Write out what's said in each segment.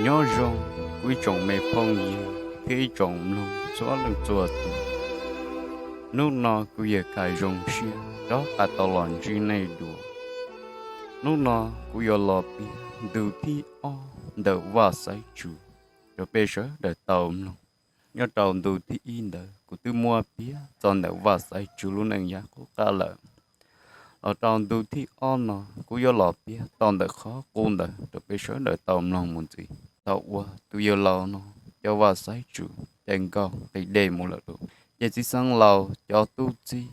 Nyob zoo kuv ib tsoom me phooj ywg thiab ib tsoom mloog txhua leej txhua tus. Hnub no kuv yawg Khais zoo siab rov qab tau los ntsib nej dua. Hnub no kuv yuav los piav ntu thib ob ntawm Vaj Xaiv Tsu rau peb sawv daws tau mloog. Nyob rau ntu thib ib ntawd kuv twb muab piav txog ntawm Vaj Xaiv Tsu lub neej yav qub qab lawm. Los rau ntu thib ob no kuv yuav los piav tau ntawm qhov qub ntawd rau peb sawv daws tau mloog mus ntxiv. Thaum uas tus yawg laus no cov Vaj Xaiv Tsu caij nkauj nqis dej mus lawm lauj, ces txiv xeev laus cov tub txib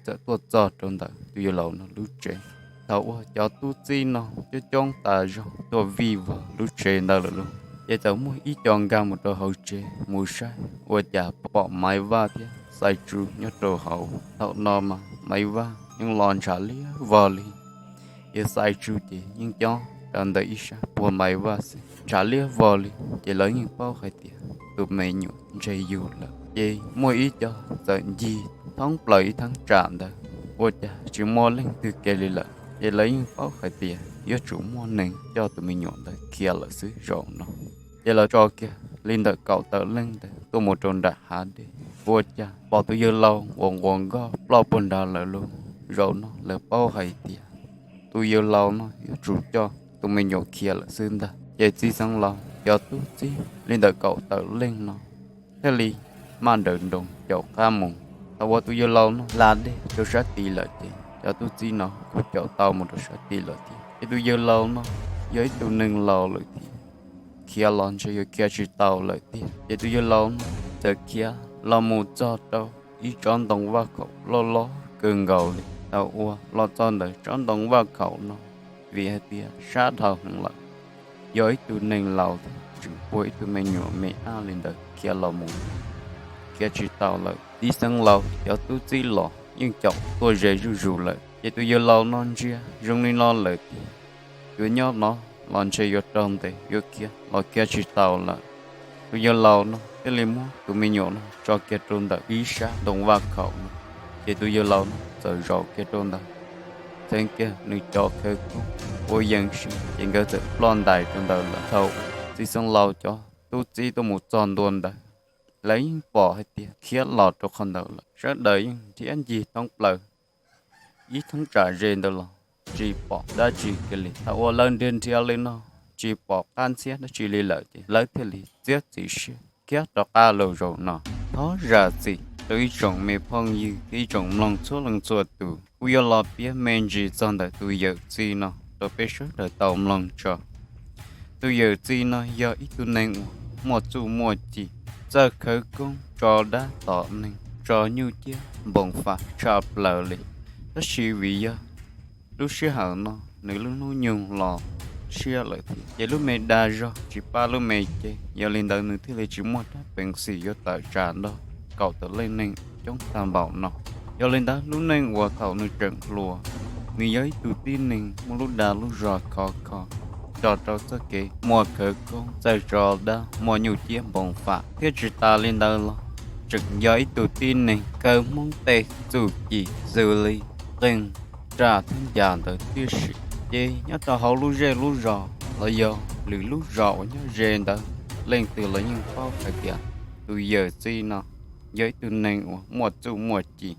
txawm tuaj txog rau ntawm tus yawg laus no lub tsev. Thaum uas cov tub txib no coob coob tas zog tuaj vij vog lub tsev ntawd lawm lauj, ces txawm muaj ib co nkag mus rau hauv tsev mus saib ua cas pom Maiv Vaj thiab Xaiv Tsu nyob rau hauv. Thaum no mas Maiv Vaj yeej los ntshav liab vog li. Yawg Xaiv Tsu ces yeej nyob rau ntawm ib sab puag Maiv Vaj xwb, ntshav liab vog li. Ces lawv yeej paub hais tias tus me nyuam ntseg yug lawm. Ces muaj ib co txawm ncig thoob plaws ib thaj tsam ntawd, ua cas tsis muaj leej twg ke li lawm. Ces lawv yeej paub hais tias yuav tsum muaj neeg coj tus me nyuam ntawd khiav lawm xwb zaum no. Ces lawv tso kiag li ntawm kaum tawm leej ntawd tuaj mus rau nram hav dej, ua cas pom tus yawg laus uas nquas nkoj ploj puag nrad lawm lauj. Zaum no lawv paub hais tias tus yawg laus no yuav tsum coj tus me nyuam khiav lawm xwb ntag. Ces txiv xeev laus cov tub txib li ntawm kaum tawm leej no thiaj li maj nrawm nroos caum qab mus. Thaum uas tus yawg laus no hla dej rau sab tid lawm ces cov tub txib no kuj caum tau mus rau sab tid lawm thiab. Ces tus yawg laus no yog ib tug neeg laus lawm thiab, khiav los ntshe yuav khiav tsis tau lawm tiag. Ces tus yawg laus no txawm khiav los mus txog rau ib tsob ntoo vaj khaum loj loj kawg nkaus li. Thaum uas los txog ntawm tsob ntoo vaj khaum no, vim hais tias sab dhau heev lawm, yog ib tug neeg laus thiab tseem puag ib tug me nyuam me ab li ntawd khiav los mus, khiav tsis tau lawm. Txiv xeev laus cov tub txib los yeej caum tuaj ze zuj zus lawm. Ces tus yawg laus no ntsia zoo li no lawm tias yuav nyob no los ntshe yuav raug ntes yuav khiav los khiav tsis tau lawm. Tus yawg laus no thiaj li muab tus me nyuam no tso kiag rau ntawm ib sab ntoo vaj khaum no. Ces tus yawg laus no txawm zaum kiag rau ntawd, txheev kiag nws cov khawv koob ua yees si, ces nkawd txawm ploj ntais rau ntawd lawm. Thaum txiv xeev laus cov tub txib tuaj mus txog ntua ntawd, lawv yeej pom hais tias khiav los rau qhov ntawd lawm. Sawv daws yeej nrhiav ncig thoob plaws ib thaj tsam ze ntawd los tsis pom dab tsi kiag li. Thaum uas lawv nrhiav nrhiav li no tsis pom qab ntxhiab dab tsi li lawm ces lawv thiaj li txiav txim siab khiav rov qab los zaum no. Thov zam txim rau ib tsoom me phooj ywg thiab ib tsoom mloog txhua leej txhua tus, kuv yuav los piav me ntsis txog ntawm tus yawm txiv no rau peb sawv daws tau mloog tso. Tus yawm txiv no yog ib tug neeg uas muaj txuj muaj ci, txawj khawv koob tso dab tom neeg, tso nyuj ciab npoos fam tshaj plaws li. Tab sis vim yog lub sij hawm no nws lub hnub nyoog los tshiab lawm thiab, ces lub me dag zog tsis pab lub me ceg, yog li ntawd nws thiaj li tsis muaj rab peev xwm yuav tawm tsam nrog kaum tawm leej neeg coob tag npaum no. Yog li ntawd lub neej uas thaum nws tseem hluas, nws yog ib tug tib neeg muaj lub dag lub zog khov kho, nrog rau txoj kev muaj khawv koob, txawj tso dab, muaj nyuj ciab npoos fam, thiab tsis tas li ntawd los tseem yog ib tug tib neeg kaw Hmoob tej txuj ci xws li qeej, raj thiab ncas ntawd tib si. Ces nyob rau hauv lub zej lub zos los yog lwm lub zos uas nyob ze ntawd, leej twg los yeej paub hais tias tus yawm txiv no yog ib tug neeg uas muaj txuj muaj ci,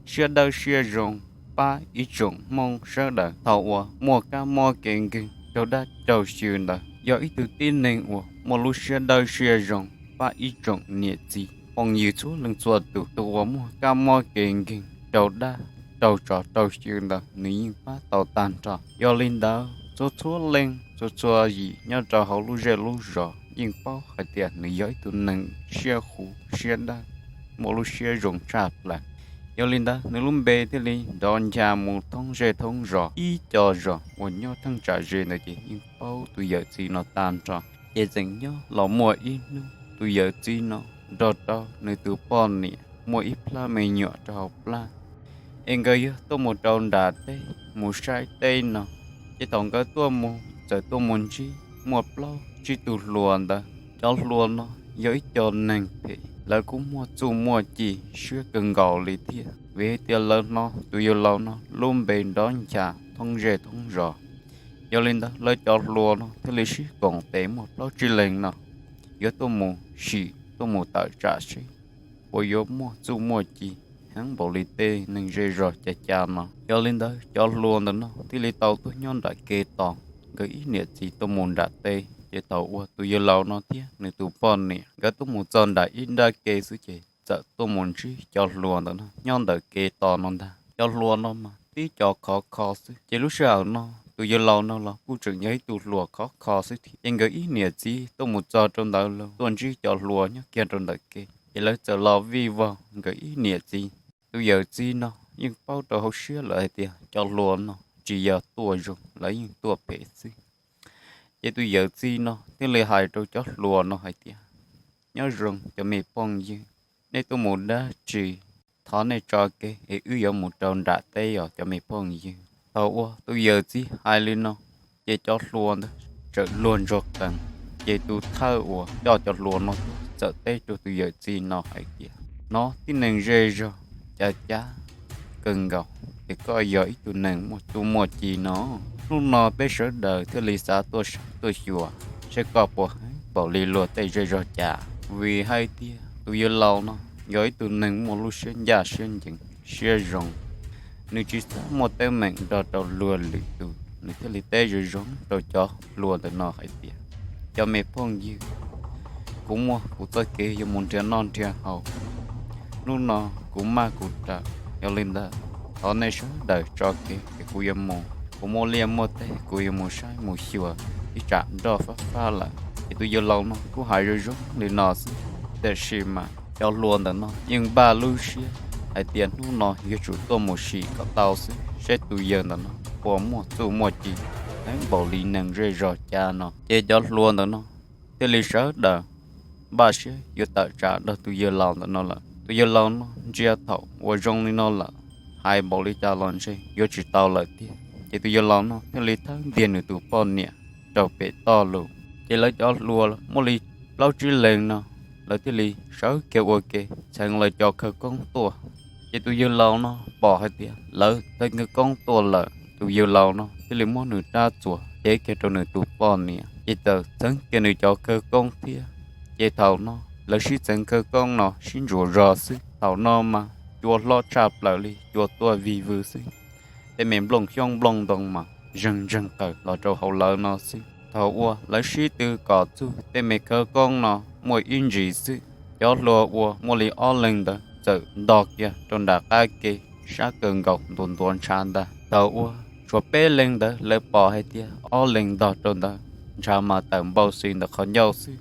siab dawb siab zoo, pab ib tsoom Hmoob sawv daws thaum uas muaj kab mob kev nkeeg raug dab raug xyw ntawd, yog ib tug tib neeg uas muaj lub siab dawb siab zoo, pab ib tsoom niam txiv phooj ywg txhua leej txhua tus, tus uas muaj kab mob kev nkeeg raug dab raug tsov raug xyw ntawd nws yeej pab tau tag nrho. Yog li ntawd txhua txhua leej txhua txhua yim nyob rau hauv lub zej lub zos yeej paub hais tias nws yog ib tug neeg siab huv siab dawb, muaj lub siab zoo tshaj plaws. Yog li ntawd nws lub npe thiaj li nrov ncha mus thoob zej thoob zos, ib co zos uas nyob thaj tsam ze ntawd ces yeej paub tus yawm txiv no tag nrho. Ces tseem nyob los muaj ib hnub tus yawm txiv no nrog rau nws tus poj niam muaj ib plab me nyuam rau hauv plab, es nkawd yog tuaj mus rau nram teb mus saib teb no. Ces thaum nkawd tuaj mus txawm tuaj mus ntsib muaj plaub tsib tug hluas ntawd. Cov hluas no yog ib co neeg phem, lawv kuj muaj txuj muaj ci siab kawg nkaus li thiab, vim hais tias lawv hnov tus yawg laus no lub npe nrov ncha thoob zej thoob zos. Yog li ntawd lawv cov hluas no thiaj li sib koom tes muaj plaub tsib leeg no yuav tuaj mus sim tuaj mus tawm tsam seb puas yuav muaj txuj muaj ci heev npaum li tej neeg zej zog ca ca no. Yog li ntawd cov hluas ntawm no thiaj li tau tuaj nyob nram kev tos nkawd ib niam txiv tuaj mus nram teb. Ces thaum uas tus yawg laus no thiab nws tus poj niam nkawd tuaj mus txog nram ib nrab kev xwb ces txawm tuaj mus ntsib cov hluas ntawm no nyob ntawm kev tos no ntag. Cov hluas no mas tib co khov kho xwb, ces lub sij hawm no tus yawg laus no los kuj tseem yog ib tug hluas khov kho xwb thiab. Ces nkawd ib niam txiv tuaj mus txog rau ntawd los tuaj ntsib cov hluas nyob kiag rau ntawm kev, ces lawv txawm los vij vog nkawd ib niam txiv. Tus yawm txiv no yeej paub rau hauv siab lawm hais tias cov hluas no tsis yog tuaj zoo, lawv yeej tuaj phem xwb. Ces tus yawm txiv no thiaj li hais rau cov hluas no hais tias, nyob zoo cov me phooj ywg, nej tuaj mus dab tsi? Thov nej tso kev es wb yuav mus rau nram teb os cov me phooj ywg. Thaum uas tus yawm txiv hais li no, ces cov hluas ntawd txawm luag ntsuag qees. Ces tus thawj uas coj cov hluas no tuaj txawm teb rau tus yawm txiv no hais tias, hnov tib neeg zej zog ca ca kawg nkaus tias koj yog ib tug neeg muaj txuj muaj ci no. Hnub no peb sawv daws thiaj li xav tuaj saib tuaj xyuas seb koj puas heev npaum li luag tej zej zog cas. Vim hais tias tus yawg laus no yog ib tug neeg muaj lub siab ncaj siab ncees siab zoo, nws tsis xav muaj teeb meem nrog rau luag lwm tus, nws thiaj li teb zoo zoo rau cov hluas ntawm no hais tias, cov me phooj ywg, kuv muaj kuv txoj kev yuav mus nrhiav noj nrhiav haus. Hnub no kuv maj kuv ram, yog li ntawd thov nej sawv daws tso kev es kuv yuav mus. Kuv muaj liaj muaj teb kuv yuav mus saib mus xyuas ib tsam nroj fab fab lawm. Ces tus yawg laus no kuj hais zoo zoo li no xwb, tiam sis mas cov hluas ntawm no yeej npaj lub siab hais tias hnub no yuav tsum tuaj mus sim kom tau xwb seb tus yawg ntawm no puas muaj txuj muaj ci heev npaum li neeg zej zog ca no. Ces cov hluas ntawm no thiaj li sawv daws npaj siab yuav tawm tsam nrog tus yawg laus ntawm no lawm. Tus yawg laus no ntsia thaum uas zoo li no lawm, hais npaum li cas los ntshe yuav tsis tau lawm tiag. Ces tus yawg laus no thiaj li thawb ntiag nws tus poj niam rau pem toj lus. Ces lawv cov hluas muaj li plaub tsib leeg no, lawv thiaj li sawv kiag ua ke txheev lawv cov khawv koob tuaj. Ces tus yawg laus no pom hais tias lawv txheev khawv koob tuaj lawm, tus yawg laus no thiaj li muab nws rab txuas cev kiag rau nws tus poj niam, ces txawm txheev kiag nws cov khawv koob thiab. Ces thaum no lawv sib txheev khawv koob no sib ntsuas zog xwb, thaum no mas cua hlob tshaj plaws li cua tuaj vig vwg xwb. Tej me nplooj xyoob nplooj ntoo mas zeeg ntseeg qawm los rau hauv lawv no xwb. Thaum uas lawv sib tw kom txug tej me khawv koob no muaj ib ntsis xwb, cov hluas uas muaj li ob leeg ntawd txawm ntog kiag rau nram qab ke sab kawg nkaus ntuav ntuav ntshav ntag. Thaum uas tshuav peb leeg ntawd lawv pom hais tias ob leeg ntog rau ntawd ntshav mas tawm npau xis ntawm qhov ncauj xwb.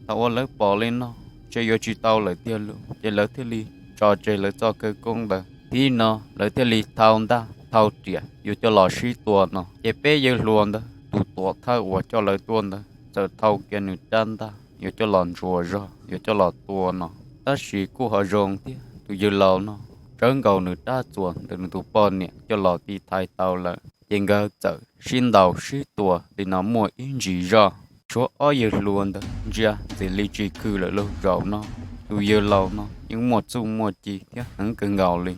Thaum uas lawv pom li no, ntshe yuav tsis tau lawm tiag lauj, ces lawv thiaj li tso tseg lawv txoj khawv koob ntawd. Thib no lawv thiaj li thau ntaj thau riam yuav coj los sib tua no. Ces peb yawg hluas ntawd tus tuam thawj uas coj lawv tuaj ntawd txawm thau kiag nws rab ntaj yuav coj los ntsuas zog yuav coj los tua no. Tab sis kuj ho zoo thiab, tus yawg laus no tsawv nkaus nws rab txuas ntawm nws tus poj niam coj los tiv thaiv tau lawm, ces nkawd txawm sib ntaus sib tua li no muaj ib ntsis zog. Tshuav ob yawg hluas ntawd ntsia ntxim li tsis khw lawm lauj. Zaum no tus yawg laus no yeej muaj txuj muaj ci thiab heev kawg nkaus li.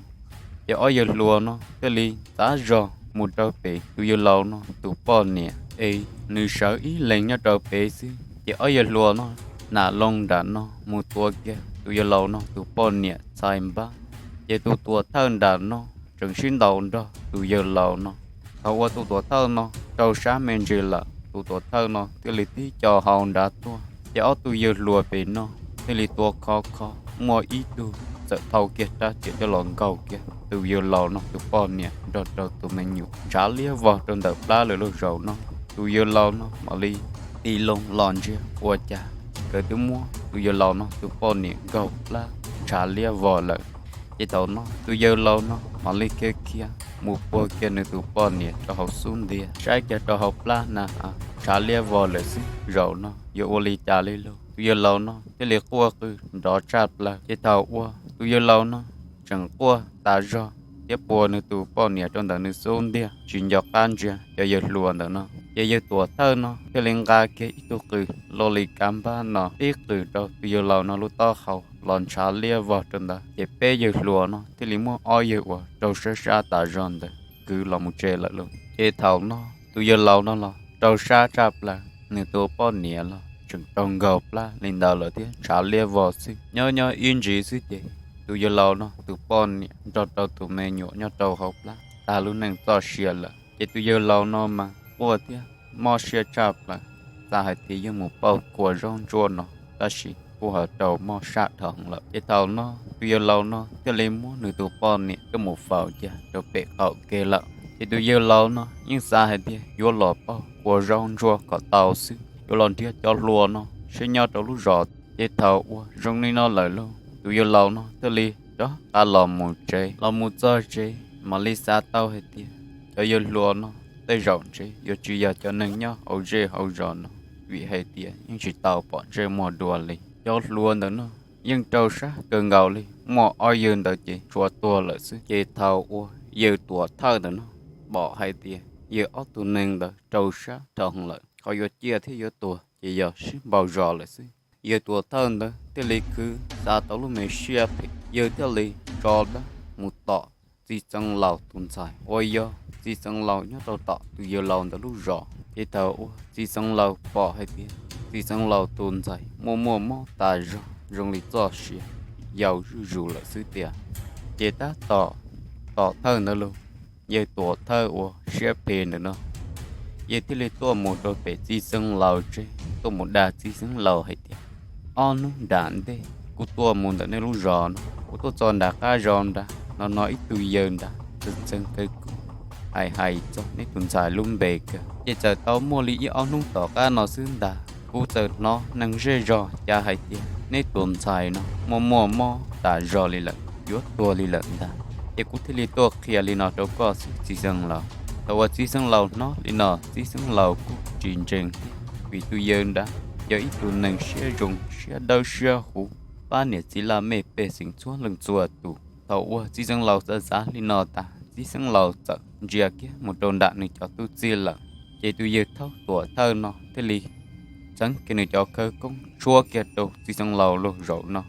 Ces ob yawg hluas no thiaj li txav zog mus rau pem tus yawg laus no tus poj niam es nws sawv ib leeg nyob rau pem xwb. Ces ob yawg hluas no nam loo nram no mus tua kiag tus yawg laus no tus poj niam txhais npab. Ces tus tuam thawj nram no tseem sib ntaus nrog tus yawg laus no. Thaum uas tus tuam thawj no rau sab me ntsis lawm, tus tuam thawj no thiaj li tib co hau nrad tuaj. Ces ob tug yawg hluas pem no thiaj li tua khov kho, muaj ib tug txawm thau kiag rab riam coj los nkaug kiag tus yawg laus no tus poj niam nrog rau tus me nyuam ntshav liab vog rau ntawm plab lawm lauj. Zaum no tus yawg laus no mam li tig loo los ntsia ua cas nkawd twb muab tus yawg laus no tus poj niam nkaug plab ntshav liab vog lawm. Ces thaum no tus yawg laus no mam li khiav khiav mus puag kiag nws tus poj niam rau hauv xub ntiag, saib kiag rau hauv plab na, ntshav liab vog lawm xwb. Zaum no yuav ua li cas li lauj? Tus yawg laus no thiaj li quaj qw nrov tshaj plaws. Ces thaum uas tus yawg laus no tseem quaj tas zog thiab puag nws tus poj niam rau ntawm nws xub ntiag tsis nco qab ntsia cov yawg hluas ntawm no, ces yawg tuam thawj no thiaj li nqa kiag ib tug qws loj li kav npab no pib qws rau tus yawg laus no lub taub hau los ntshav liab vog rau ntawd. Ces peb yawg hluas no thiaj li muab ob yawg uas raug sab sab tas zog ntawd kwv los mus tsev lawm lauj. Ces thaum no tus yawg laus no los raug sab tshaj plaws, nws tus poj niam los tseem raug nkaug plab li ntawd lawm thiab ntshav liab vog xwb. Nyob nyob ib ntsis xwb ces tus yawg laus no tus poj niam nrog rau tus me nyuam nyob rau hauv plab tag lub neej txoj sia lawm. Ces tus yawg laus no mas quaj thiab mob siab tshaj plaws, xav hais tias yuav mus pauj kua zaub ntsuab no, tab sis kuj ho raug mob sab dhau lawm. Ces thaum no tus yawg laus no thiaj li muab nws tus poj niam coj mus faus cia rau pem qaum kev lawm. Ces tus yawg laus no yeej xav hais tias yuav los pauj kua zaub ntsuab kom tau xwb, yuav los nrhiav cov hluas no seb nyob rau lub zos. Ces thaum uas zoo li no lawm lauj, tus yawg laus no thiaj li rov qab los mus tsev. Los mus txog tsev mam li xav tau hais tias cov yawg hluas no tej zaum ntshe yuav tsis yog cov neeg nyob hauv zej hauv zos no, vim hais tias yeej tsis tau pom ntsej muag dua li. Cov hluas ntawm no yeej raug sab kawg nkaus li, muaj ob yawg ntawd ces tshuav tuag lawm xwb. Ces thaum uas yawg tuam thawj ntawm no pom hais tias yawg ob tug neeg ntawd raug sab dhau lawm, qhov yuav ciaj thiab yuav tuag ces yog sib npaug zos lawm xwb. Yawg tuam thawj ntawd thiaj li khwv xav tau lub me siab phem, yawg thiaj li tso dab mus tom txiv xeev laus tus ntxhais uas yog txiv xeev laus nyob rau tom tus yawg laus ntawd lub zos. Ces thaum uas txiv xeev laus pom hais tias txiv xeev laus tus ntxhais muaj muaj mob tas zog zoo li txoj sia yau zuj zus lawm xwb tiag, ces tab tom tom thawj ntawd los, yawg tuam thawj uas siab phem ntawm no, yawg thiaj li tuaj mus rau pem txiv xeev laus tsev, tuaj mus dag txiv xeev laus hais tias, ob hnub nram ntej kuv tuaj mus ntawm nej lub zos no, kuv tuaj txog nram qab zos nrad no hnov ib tug yawg nrad txeev txeev kawg kuv hais hais txog neb tus ntxhais lub npe kawg. Ces txawm tau muaj li ib ob hnub tom qab no xwb ntag, kuv txawm hnov neeg zej zog cav hais tias neb tus ntxhais no muaj muaj mob tas zog li lawm, yuav tuag li lawm ntag. Ces kuv thiaj li tuaj qhia li no rau koj xwb txiv xeev laus. Thaum uas txiv xeev laus hnov li no txiv xeev laus kuj tsis ntseeg thiab, vim tus yawg nrad yog ib tug neeg siab zoo siab dawb siab huv, pab niam txiv laj mej pej xeem txhua leej txhua tus. Thaum uas txiv xeev laus xav xav li no tas txiv xeev laus txawm ntsia kiag mus rau nram nws cov tub txib lawm. Ces tus yawg thaub tuam thawj no thiaj li txheev kiag nws cov khawv koob tshuab kiag rau txiv xeev laus lub zaum no.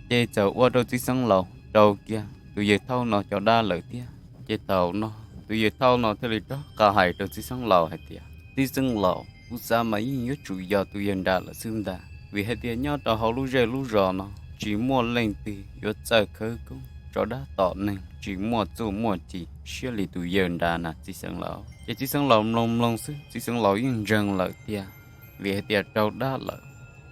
Ces txawm ua rau txiv xeev laus raug kiag tus yawg thaub no cov dab lawm thiab. Ces thaum no tus yawg thaub no thiaj li rov qab hais rau txiv xeev laus hais tias, txiv xeev laus, kuv xav mas yeej yuav tsum yog tus yawg nrad lawm xwb ntag, vim hais tias nyob rau hauv lub zej lub zos no tsis muaj leej twg yuav txawj khawv koob tso dab tom neeg, tsis muaj txuj muaj ci siab li tus yawg nrad na txiv xeev laus. Ces txiv xeev laus mloog mloog xwb txiv xeev laus yeej ntseeg lawm tiag, vim hais tias raug dab lawm,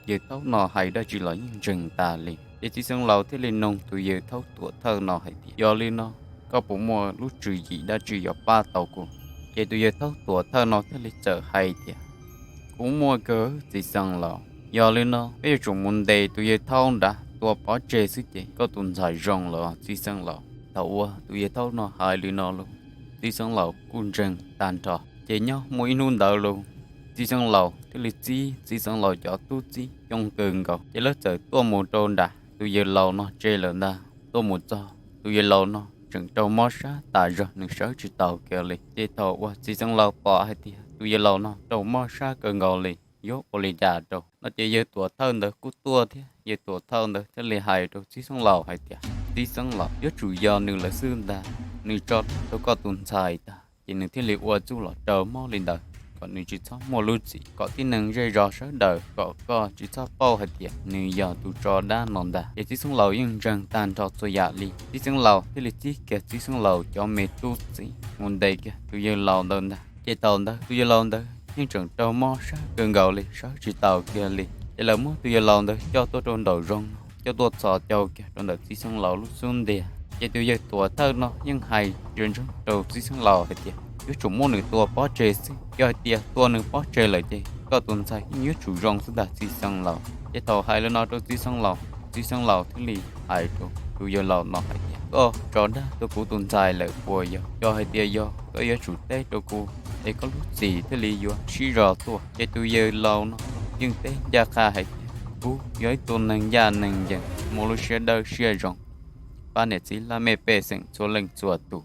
yawg thaub no hais dab tsi los yeej ntseeg tas li. Ces txiv xeev laus thiaj li noog tus yawg thaub tuam thawj no hais tias, yog li no, koj puas muaj lub tswv yim dab tsi yuav pab tau kuv? Ces tus yawg thaub tuam thawj no thiaj li txawm hais tias, kuv muaj kawg txiv xeev laus, yog li no peb yuav tsum mus ntes tus yawg thaub nrad tua pov tseg xwb ces koj tus ntxhais zoo lawm txiv xeev laus. Thaum uas tus yawg thaub no hais li no los txiv xeev laus kuj ntseeg tag nrho. Ces nyob muaj ib hnub ntawd los txiv xeev laus thiaj li txib txiv xeev laus cov tub txib coob kawg nkaus, ces lawv txawm tuaj mus rau nram tus yawg laus no tsev lawm ntag. Tuaj mus txog tus yawg laus no tseem raug mob sab tas zog, nws sawv tsis taus kiag li. Ces thaum uas txiv xeev laus pom hais tias tus yawg laus no raug mob sab kawg nkaus li, yuav ua li cas rau no ces yawg tuam thawj ntawd kuj tuaj thiab. Yawg tuam thawj ntawd thiaj li hais rau txiv xeev laus hais tias, txiv xeev laus, yuav tsum yog nws lawm xwb ntag, nws tso rau koj tus ntxhais tag ces nws thiaj li ua txuj los raug mob li ntawd, kom nws tsis txhob muaj lub txim, kom tib neeg zej zos sawv daws kom koj tsis txhob paub hais tias nws yog tus tso dab no ntag. Ces txiv xeev laus yeej ntseeg tag nrho txhua yam li. Txiv xeev laus thiaj li txib kiag txiv xeev laus cov me tub txib mus ntes kiag tus yawg laus ntawd ntag. Ces thaum ntawd tus yawg laus ntawd yeej tseem raug mob sab kawg nkaus li, sawv tsis taus kiag li. Ces lawv muab tus yawg laus ntawd coj tuaj rau nraum zoov no, coj tuaj txhos caug kiag rau ntawm txiv xeev laus lub xub ntiag. Ces tus yawg tuam thawj no yeej hais ntsia ntsoov rau txiv xeev laus hais tias, yuav tsum muab nws tua pov tseg xwb, yog hais tias tua nws pov tseg lawm ces koj tus ntxhais yeej yuav tsum zoo xwb ntag txiv xeev laus. Ces thaum hais li no rau txiv xeev laus, txiv xeev laus thiaj li hais rau tus yawg laus no hais tias, koj tso dab tua kuv tus ntxhais lawm puas yog? Yog hais tias yog, koj yuav tsum teb rau kuv es koj lub txim thiaj li yuav sib zog tuaj. Ces tus yawg laus no yeej teb ncaj qha hais tias, kuv yog ib tug neeg ncaj neeg ncees, muaj lub siab dawb siab zoo, pab niam txiv laj mej pej xeem txhua leej txhua tus.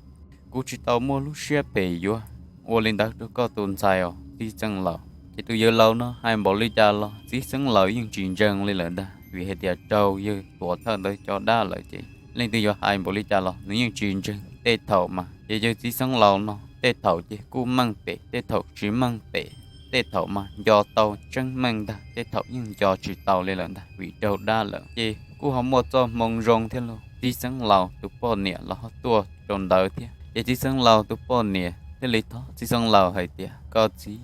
Kuv tsis tau muaj lub siab phem yuav ua li ntawd rau koj tus ntxhais os txiv xeev laus. Ces tus yawg laus no hais npaum li cas los txiv xeev laus yeej tsis ntseeg li lawm ntag, vim hais tias raug yawg tuam thawj ntawd cov dab lawm ces leej twg yuav hais npaum li cas los nws yeej tsis ntseeg. Tej thaum mas ces yawg txiv xeev laus no Tej thaum ces kuj meej pem, tej thaum tsis meej pem, tej thaum mas nco tau tseeb meej ntag, tej thaum yeej nco tsis tau li lawm ntag vim raug dab lawm. Ces kuj ho muaj txoj hmoo zoo thiab lauj, txiv xeeb laus tus poj niam los ho tuaj rau ntawd thiab. Ces txiv xeeb laus tus poj niam thiaj li thov txiv xeeb laus hais tias, koj txiv,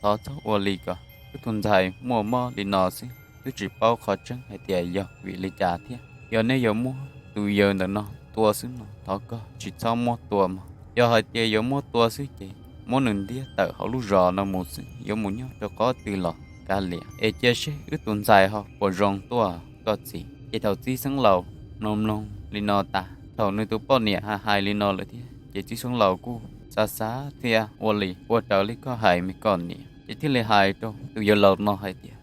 thov txhob ua li ko, wb tus ntxhais muaj mob li no xwb, twb tsis paub qhov tseeb hais tias yog vim li cas thiab. Yog nej yuav muab tus yawg ntawm no tua xwb no thov koj tsis txhob muab tua mog. Yog hais tias yuav muab tua xwb ces muab nws ntiab tawm hauv lub zos no mus xwb, yuav mus nyob rau qhov twg los kav liam, es cia seb wb tus ntxhais ho puas zoo tuaj koj txiv. Ces thaum txiv xeeb laus mloog mloog li no tas, thaum nws tus poj niam hais hais li no lawm thiab ces txiv xeeb laus kuj xav xav thiab ua li, ua raws li koj hais me koj niam. Ces thiaj li hais rau tus yawg laus no hais tias,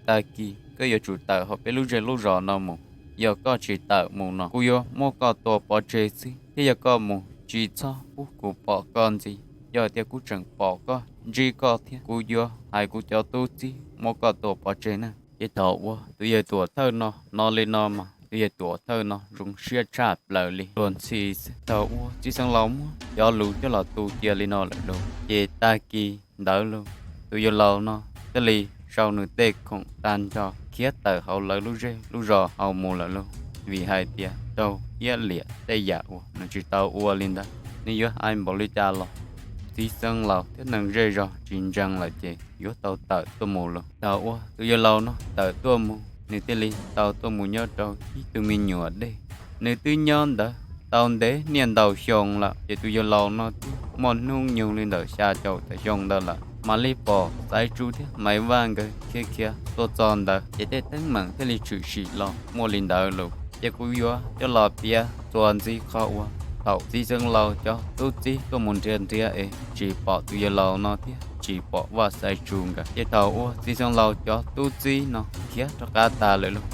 tag kis koj yuav tsum tawm hauv peb lub zej lub zos no mus. Yog koj tsis tawm mus no kuv yuav muab koj tua pov tseg xwb, thiab yog koj mus tsis txhob pub kuv pom koj ntxiv. Yog tias kuv tseem pom koj, ntsib koj thiab kuv yuav hais kuv cov tub txib muab koj tua pov tseg na. Ces thaum uas tus yawg tuam thawj no hnov li no mas tus yawg tuam thawj no zoo siab tshaj plaws li. Luag ntxhi xwb, thaum uas txiv xeeb laus muab cov lus coj los tu cia li no lawm lauj, ces tag kis ntawd lauj, tus yawg laus no thiaj li sau nws tej khoom tag nrho khiav tawm hauv lawv lub zej lub zos hauv mus lawm lauj, vim hais tias raug iab liam tej yam uas nws tsis tau ua li ntawd. Nws yuav hais npaum li cas los txiv xeeb laus thiab neeg zej zog tsis ntseeg lawm ces yuav tau tawm tuaj mus lauj. Thaum uas tus yawg laus no tawm tuaj mus, nws thiaj li tau tuaj mus nyob rau ib tug me nyuam dej. Nws twb nyob ntawd tau ntev niaj ntau xyoo lawm, ces tus yawg laus no twb muaj hnub nyoog li ntawm xya caum tawm xyoo ntawd lawm, mam li pom Xaiv Tsu thiab Maiv Vaj nkawd khiav khiav tuaj txog ntawd, ces tej teeb meem thiaj li tshwm sim los muaj li ntawd lauj. Ces kuv yuav coj los piav txuas ntxiv qhov uas thaum txiv xeeb laus cov tub txib tuaj mus nrhiav nrhiav es tsis pom tus yawg laus no thiab tsis pom Vaj Xaiv Tsu nkawd. Ces thaum uas txiv xeeb laus cov tub txib no khiav rov qab tas lawm lauj,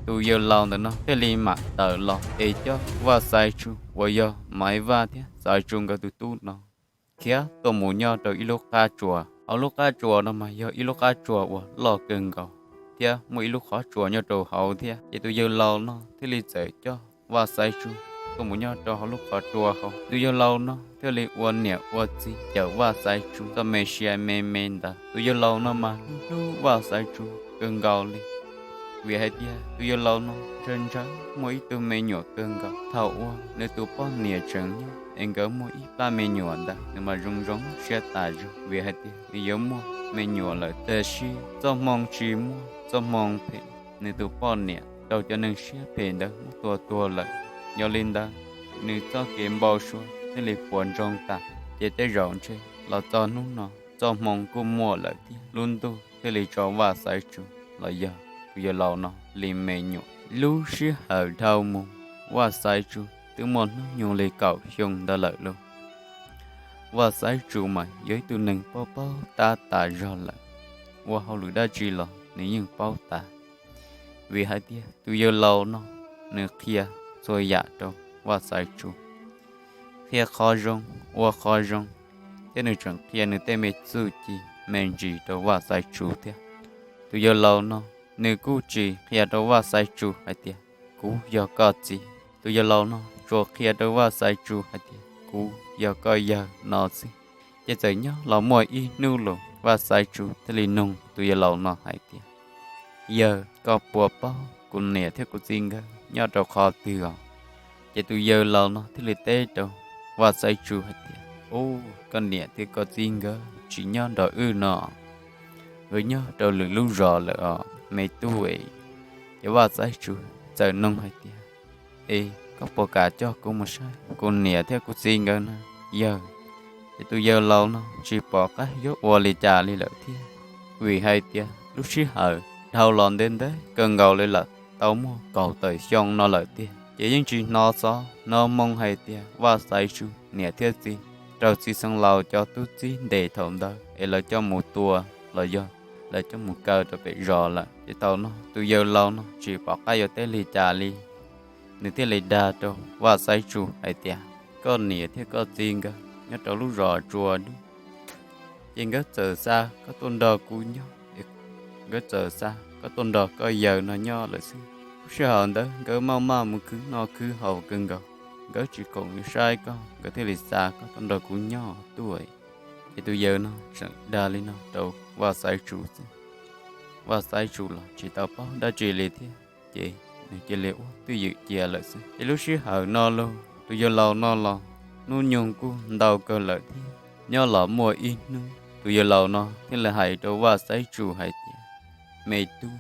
tus yawg laus ntawm no thiaj li mam tawm los es coj Vaj Xaiv Tsu uas yog Maiv Vaj thiab Xaiv Tsu nkawd tus tub no khiav tuaj mus nyob rau ib lub qab tsuas. Hauv lub qab tsuas no mas yog ib lub qab tsuas uas loj kawg nkaus thiab muaj ib lub qhov tsua nyob rau hauv thiab. Ces tus yawg laus no thiaj li txawm coj Vaj Xaiv Tsu tuaj mus nyob rau hauv lub qhov tsua hauv. Tus yawg laus no thiaj li ua niam ua txiv cawm Vaj Xaiv Tsu txoj me sia me me ntawd. Tus yawg laus no mas hlub hlub Vaj Xaiv Tsu kawg nkaus li, vim hais tias tus yawg laus no ntshaw ntshaw muaj ib tug me nyuam kawg nkaus. Thaum uas nws tus poj niam tseem nyob es nkawd muaj ib plab me nyuam ntawd, nws mas zoo zoo siab tas zog, vim hais tias nws yuav muaj me nyuam lawm. Tiam sis txoj hmoo tsis muaj, txoj hmoo phem, nws tus poj niam raug cov neeg siab phem ntawd muab tua tuag lawm. Yog li ntawd, nws txoj kev npau suav thiaj li puas ntsoog tas, ces tej zaum ntshe los txog hnub no txoj hmoo kuj muaj lawm thiab lub ntuj thiaj li tso Vaj Xaiv Tsu los yog tus yawg laus no li me nyuam. Lub sij hawm dhau mus, Vaj Xaiv Tsu twb muaj hnub nyoog li kaum xyoo ntawd lawm lauj. Vaj Xaiv Tsu mas yog ib tug neeg paub paub tab tas zog lawm, ua hauj lwm dab tsi los nws yeej paub tas, vim hais tias tus yawg laus no nws qhia txhua yam rau Vaj Xaiv Tsu, qhia qhov zoo ua qhov zoo, thiab nws tseem qhia nws tej me txuj ci me ntsis rau Vaj Xaiv Tsu thiab. Tus yawg laus no nws kuj tsis qhia rau Vaj Xaiv Tsu hais tias kuv yog koj txiv. Tus yawg laus no tsuas qhia rau Vaj Xaiv Tsu hais tias kuv yog koj yawg no xwb. Ces txawm nyob los muaj ib hnub los Vaj Xaiv Tsu thiaj li nug tus yawg laus no hais tias, yawg, koj puas paub kuv niam thiab kuv txiv nkawd nyob rau qhov twg os? Ces tus yawg laus no thiaj li teb rau Vaj Xaiv Tsu hais tias, ub, koj niam thiab koj txiv nkawd tsis nyob nrog wb no, nkawd nyob rau lwm lub zos lawm os me tub es. Ces Vaj Xaiv Tsu txawm nug hais tias, es koj puas kam coj kuv mus saib kuv niam thiab kuv txiv nkawd na, yawg? Ces tus yawg laus no tsis pom qab yuav ua li cas li lawm thiab, vim hais tias lub sij hawm dhau los ntev ntev kawg nkaus li lawm, tau muaj kaum tawm xyoo no lawm tiag, ces yeej tsis hnov xov hnov moo hais tias Vaj Xaiv Tsu niam thiab txiv raug txiv xeev laus cov tub txib ntes thaum ntawd es lawv coj mus tua los yog lawv coj mus kaw rau pem zos lawm. Ces thaum no tus yawg laus no tsis pom qab yuav teb li cas li, nws thiaj li dag rau Vaj Xaiv Tsu hais tias, koj niam thiab koj txiv nkawd nyob rau lub zos tsua dub, ces nkawd txawm xa koj tuaj nrog kuv nyob, nkawd txawm xa koj tuaj nrog koj yawg no nyob lawm xwb. Lub sij hawm ntawd nkawd maj maj mus khwv noj khwv haus kawg nkaus, nkawd tsis khoom yuav saib koj, nkawd thiaj li xa koj tuaj nrog kuv nyob tuaj. Ces tus yawg no tseem dag li no rau Vaj Xaiv Tsu xwb. Vaj Xaiv Tsu los tsis tau paub dab tsi li thiab, ces nws cia li ua twj ywm cia lawm xwb. Ces lub sij hawm no los tus yawg laus no los hnub nyoog kuj ntau kawg lawm thiab. Nyob los muaj ib hnub tus yawg laus no thiaj li hais rau Vaj Xaiv Tsu hais tias, Me tub,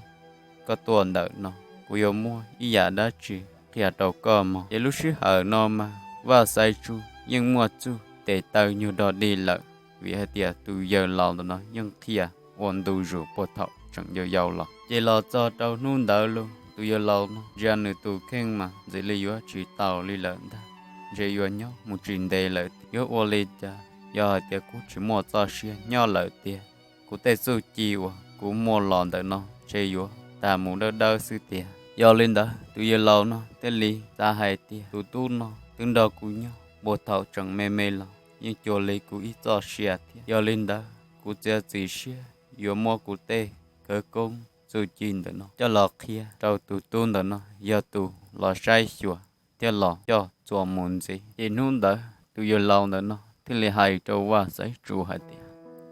koj tuaj ntawm no, kuv yuav muaj ib yam dab tsi qhia rau koj mog. Ces lub sij hawm no mas Vaj Xaiv Tsu yeej muaj txuj tes taw nyuag dog dig lawm, vim hais tias tus yawg laus ntawm no yeej qhia ua ntu zus puag thaum tseem yau yau los. Ces los txog rau hnub ntawd los tus yawg laus no ntsia nws tus kheej mas ntxim li yuav tsis taus li lawm ntag, ntshe yuav nyob mus tsis ntev lawm. Yuav ua li cas, yog hais tias kuv tsis muaj txoj sia nyob lawm tiag, kuv tej txuj ci uas kuv muaj los ntawm no ntshe yuav tag mus dawb dawb xwb tiag. Yog li ntawd tus yawg laus no thiaj li xav hais tias, Tus tub no twb nrog kuv nyob puag thaum tseem me me los yeej cuag li kuv ib txoj sia thiab. Yog li ntawd kuv txiav txim siab yuav muab kuv tej khawv koob txuj ci ntawm no coj los qhia rau tus tub ntawm no yog tus los saib xyuas thiab los coj txuas mus ntxiv. Ces hnub ntawd tus yawg laus ntawm no thiaj li hais rau Vaj Xaiv Tsu hais tias,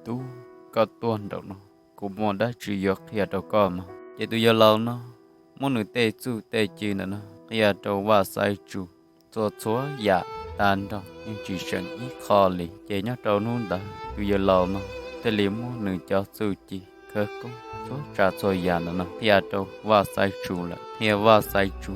Tub, koj tuaj nraum no, kuv muaj dab tsi yuav qhia rau koj mog. Ces tus yawg laus no muab nws tej txuj tej ci ntawm no qhia rau Vaj Xaiv Tsu. Txhua txhua yam tag nrho yeej tsis seem ib qho li. Ces nyob rau hnub ntawd tus yawg laus no thiaj li muab nws cov txuj ci khawv koob txhua tsav txhua yam ntawm no qhia rau Vaj Xaiv Tsu lawm. Qhia Vaj Xaiv Tsu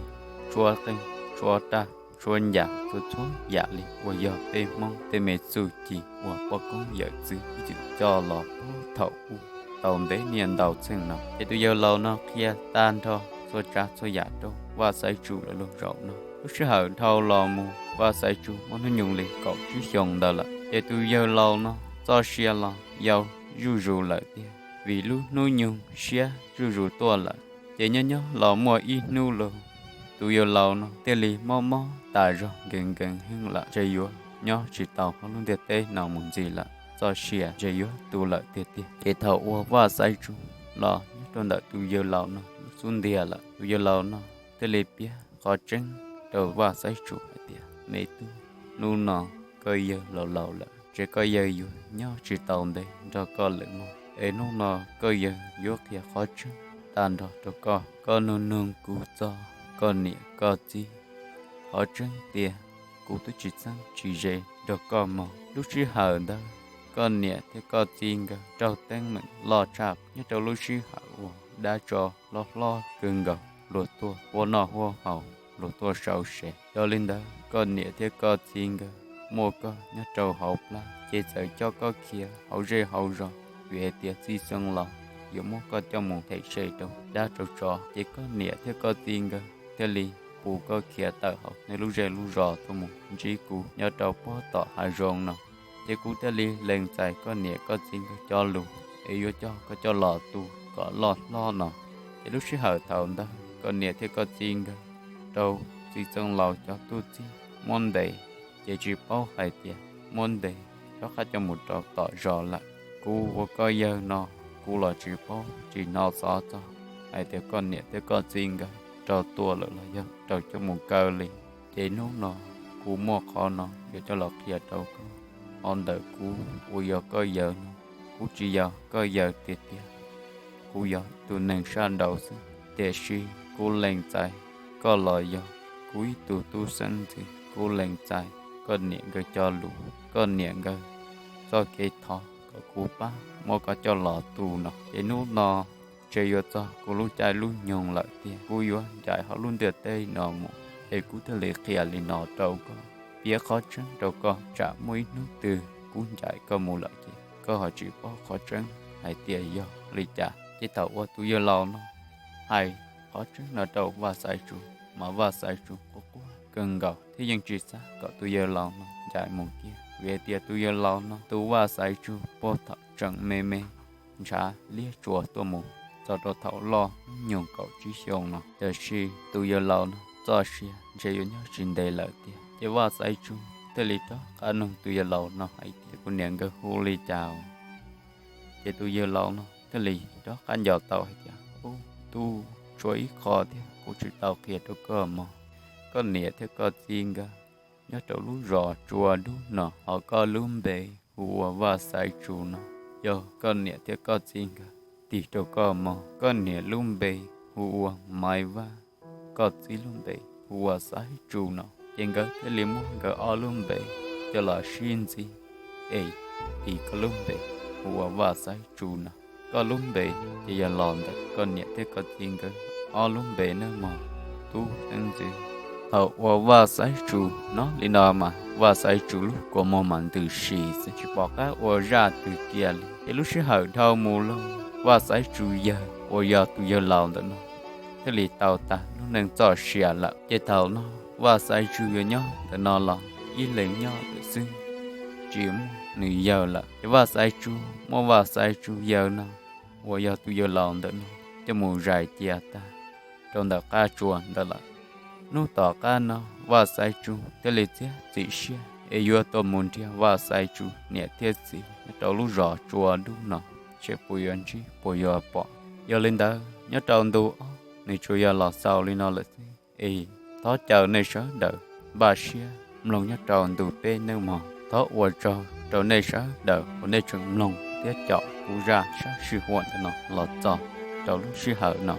tshuab qeej, tshuab raj, tshuab ncas, txhua txhua yam li uas yog peb Hmoob tej me txuj ci uas poj koob yawm txwv ib txwm coj los puag thaum ub tau ntev niaj ntau txheej no. Ces tus yawg laus no qhia tag nrho txhua tsav txhua yam rau Vaj Xaiv Tsu lawm lub zaum no. Lub sij hawm dhau los mus Vaj Xaiv Tsu muaj hnub nyoog li kaum tsib xyoo ntawd lawm. Ces tus yawg laus no txoj sia los yau zuj zus lawm tiag, vim lub hnub nyoog siab zuj zus tuaj lawm. Ces nyob nyob los muaj ib hnub los tus yawg laus no thiaj li mob mob tas zog nkees nkees heev lawm, ntshe yuav nyob tsis tau hauv lub ntiaj teb no mus ntxiv lawm, txoj sia ntshe yuav tu lawm tiag tiag. Ces thaum uas Vaj Xaiv Tsu los nyob rau ntawm tus yawg laus no lub xub ntiag lawm, tus yawg laus no thiaj li piav qhov tseeb rau Vaj Xaiv Tsu hais tias, Me tub, hnub no koj yawg laus laus lawm, ntshe koj yawg yuav nyob tsis tau ntev nrog koj lawm mog. Es hnub no koj yawg yuav qhia qhov tseeb tag nrho rau koj. Koj nug nug kuv txog koj niam koj txiv, qhov tseeb tiag kuv twb tsis txeeb tsis ze nrog koj mog. Lub sij hawm ntawd koj niam thiab koj txiv nkawd raug teeb meem loj tshaj nyob rau lub sij hawm uas dab tsov hlob hlob kawg nkaus luag tuaj huab noj huab haus, luag tuaj sau se. Yog li ntawd koj niam thiab koj txiv nkawd muaj koj nyob rau hauv plab ces txawm coj koj khiav hauv zej hauv zos, vim hais tias txij xeev laus yuav muab koj coj mus them se rau dab rau tsov. Ces koj niam thiab koj txiv nkawd thiaj li pus koj khiav tawm hauv nej lub zej lub zos tuaj mus ntsib kuv nyob rau pob tom hav zoov no. Ces kuv thiaj li lees txais koj niam koj txiv nkawd cov lus es yuav coj koj coj los tu kom loj hlob no. Ces lub sij hawm thaum ntawd koj niam thiab koj txiv nkawd raug txiv Txeev Laus cov tub txib muab ntes, ces tsis paub hais tias muab ntes rov qab coj mus rau tom zos lawm. Kuv ua koj yawg no, kuv los tsis paub tsis hnov xov txog hais tias koj niam thiab koj txiv nkawd raug tua lawm los yog raug coj mus kaw li. Ces hnub no kuv muaj qhov no yuav coj los qhia rau koj. Ho ntawm kuv uas yog koj yawg no, kuv tsis yog koj yawg tiag tiag, kuv yog tus neeg sab nraud xwb. Tiam sis kuv lees txais koj los yog kuv ib tug tub xeeb ntxwv, kuv lees txais koj niam nkawd cov lus, koj niam nkawd txoj kev thov kom kuv pab muab koj coj los tu no. Ces hnub no ntshe yuav txog kuv lub caij lub nyoog lawm tiag, kuv yuav ncaim hauv lub ntiaj teb no mus. Es kuv thiaj li qhia li no rau koj, piav qhov tseeb rau koj, tsam muaj ib hnub twg kuv ncaim koj mus lawm ces koj ho tsis paub qhov tseeb hais tias yog li cas. Ces thaum uas tus yawg laus no hais qhov tseeb no rau Vaj Xaiv Tsu, mas Vaj Xaiv Tsu quaj quaj kawg nkaus thiab yeej tsis xav kom tus yawg laus no ncaim mus kiag, vim hais tias tus yawg laus no tu Vaj Xaiv Tsu puag thaum tseem me me, ntshav liab tsuas tuaj mus txog rau thaum loj hnub nyoog kaum tsib xyoo no. Tiam sis tus yawg laus no txoj sia ntshe yuav nyob tsis ntev lawm tiag. Ces Vaj Xaiv Tsu thiaj li rov qab nug tus yawg laus no hais tias, Kuv niam nkawd hu li cas? Ces tus yawg laus no thiaj li rov qab nco tau hais tias, Ub, tub, tshuav ib qho thiab kuv tsis tau qhia rau koj mog. Koj niam thiab koj txiv nkawd nyob rau lub zos Tsua Dub no, hos koj lub npe hu ua Vaj Xaiv Tsu no, yog koj niam thiab koj txiv nkawd tig rau koj mog. Koj niam lub npe hu ua Maiv Vaj, koj txiv lub npe hu ua Xaiv Tsu no, ces nkawd thiaj li muab nkawd ob lub npe coj los sib ntsib es tis koj lub npe hu ua Vaj Xaiv Tsu no. Koj lub npe ces yog los ntawm koj niam thiab koj txiv nkawd ob lub npe nawb mog tub Teeb Ntxwv. Thaum uas Vaj Xaiv Tsu hnov li no mas Vaj Xaiv Tsu lub kua muag mas ntws si xwb, tsis pom qab ua zaj twg kiag li. Ces lub sij hawm dhau mus los Vaj Xaiv Tsu yawg uas yog tus yawg laus ntawm no thiaj li tau tag lub neej txoj sia lawm. Ces thaum no Vaj Xaiv Tsu yuav nyob ntawm no los ib leeg nyob lawm xwb, tsis muaj nws yawg lawm. Ces Vaj Xaiv Tsu muab Vaj Xaiv Tsu yawg no uas yog tus yawg laus ntawm no coj mus zais cia tag rau ntawm qab tsua ntawd lawm. Hnub tom qab no Vaj Xaiv Tsu thiaj li txiav txim siab es yuav tuaj mus nrhiav Vaj Xaiv Tsu niam thiab txiv nyob rau lub zos Tsua Dub no, seb puas yuav ntsib puas yuav pom. Yog li ntawd nyob rau ntu ob nws tsuas yog los xaus li no lawm xwb es thov caw nej sawv daws npaj siab mloog nyob rau ntu peb nawb mog. Thov ua tsaug rau nej sawv daws uas nej tseem mloog thiab caum kuv zaj sab sij huam ntawm no los txog rau lub sij hawm no.